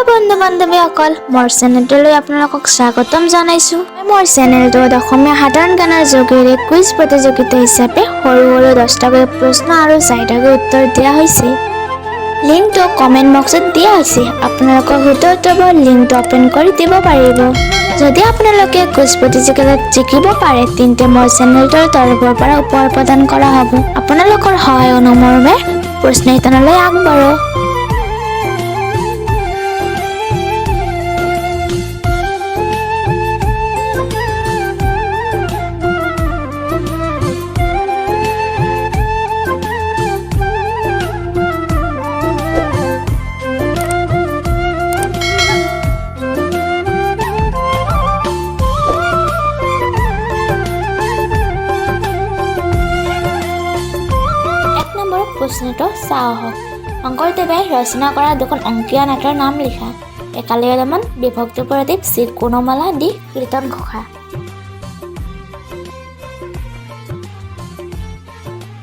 বন্ধু বান্ধৱীসকল, মোৰ চেনেলটোলৈ আপোনালোকক স্বাগতম জনাইছোঁ। মই মোৰ চেনেলটোত অসমীয়া সাধাৰণ জ্ঞানৰ যোগেৰে কুইজ প্ৰতিযোগিতা হিচাপে সৰু সৰু 10টাকৈ প্ৰশ্ন আৰু 4টাকৈ উত্তৰ দিয়া হৈছে। লিংকটো কমেণ্ট বক্সত দিয়া হৈছে। আপোনালোকৰ শুদ্ধ উত্তৰবোৰ লিংকটো অ'পেন কৰি দিব পাৰিব। যদি আপোনালোকে কুইজ প্ৰতিযোগিতাত জিকিব পাৰে, তেন্তে মোৰ চেনেলটোৰ তৰফৰ পৰা উপহাৰ প্ৰদান কৰা হ'ব। আপোনালোকৰ সহায় অনুমৰ্মে প্ৰশ্ন শিতানলৈ আগবাঢ়ো। 1 নম্বৰ প্ৰশ্নটো চাওঁ আহক। শংকৰদেৱে ৰচনা কৰা দুখন অংকীয়া নাটৰ নাম লিখা। এ কালীয় দমন, বি ভক্তি Pradip, C Gunamala, D Kirtan Ghosha.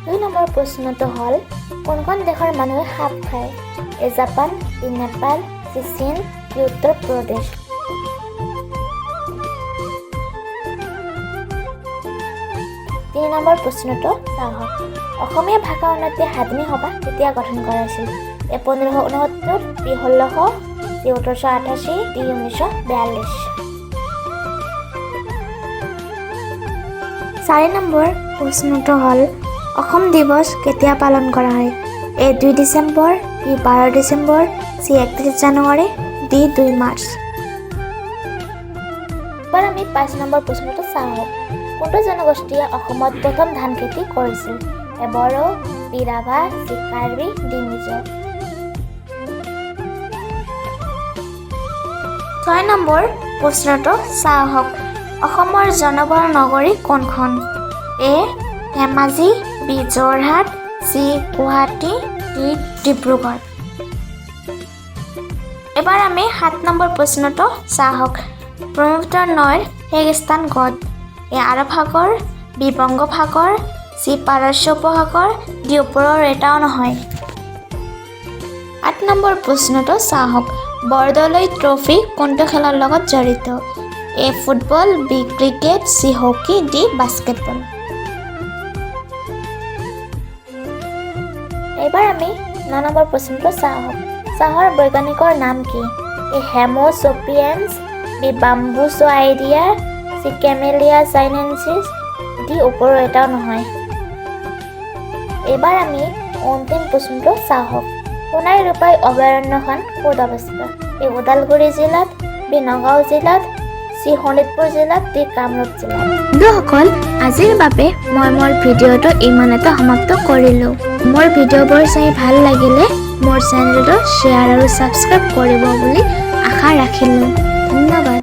2 number প্ৰশ্নটো হ'ল, কোনখন দেশৰ মানুহে সাপ খায়? A Japan, B Nepal, C চীন, ডি উত্তৰ প্ৰদেশ। 3 নম্বৰ প্ৰশ্নটো চাওক। অসমীয়া ভাষা উন্নতি সাধনী সভা কেতিয়া গঠন কৰা হৈছিল? এ 1569, বি 1600, চি 1888, ডি 1942। 4 নম্বৰ প্ৰশ্নটো হ'ল, অসম দিৱস কেতিয়া পালন কৰা হয়? এ 2 ডিচেম্বৰ, বি 12 ডিচেম্বৰ, চি 31 জানুৱাৰী, ডি 2 মাৰ্চ। এবাৰ আমি 5 নম্বৰ প্ৰশ্নটো চাওঁ। কোনটো জনগোষ্ঠীয়ে অসমত প্ৰথম ধান খেতি কৰিছিল? A Bodo, B Rabha, C Karbi, D Mizo. 6 number প্ৰশ্নটো চাওঁ আহক। অসমৰ জনবহুল নগৰী কোনখন? A Dhemaji, B Jorhat, C Guwahati, D Dibrugarh. এবাৰ আমি 7 নম্বৰ প্ৰশ্নটো চাওঁ আহক। ব্ৰহ্মপুত্ৰ নৈৰ শেষ স্থান ক'ত? এ আৰৱ সাগৰ, বি বংগোপসাগৰ, চি পাৰস্য উপসাগৰ, ডি ওপৰৰ এটাও নহয়। 8 নম্বৰ প্ৰশ্নটো চাওঁ আহক। বৰদলৈ ট্ৰফী কোনটো খেলৰ লগত জড়িত? এ football, B cricket, C hockey, D basketball. এইবাৰ আমি 9 নম্বৰ প্ৰশ্নটো চাওঁ আহক। চাহৰ বৈজ্ঞানিকৰ নাম কি? এ হেম'চপিয়েন্স, বি বাম্বুচোআইডিয়া, চি কেমেলিয়া চাইনেনচিছ, ডি ওপৰৰ এটাও নহয়। এইবাৰ আমি অন্তিম প্ৰশ্নটো চাওঁ আহক। সোণাই ৰূপাই অভয়াৰণ্যখন ক'ত অৱস্থিত? এ ওদালগুৰি জিলাত, বি নগাঁও জিলাত, চি শোণিতপুৰ জিলাত, ডি কামৰূপ জিলাত। বন্ধুসকল, আজিৰ বাবে মই মোৰ ভিডিঅ'টো ইমানতে সমাপ্ত কৰিলোঁ। মোৰ ভিডিঅ'বোৰ চাই ভাল লাগিলে মোৰ চেনেলটো শ্বেয়াৰ আৰু ছাবস্ক্ৰাইব কৰিব বুলি আশা ৰাখিলোঁ। ধন্যবাদ।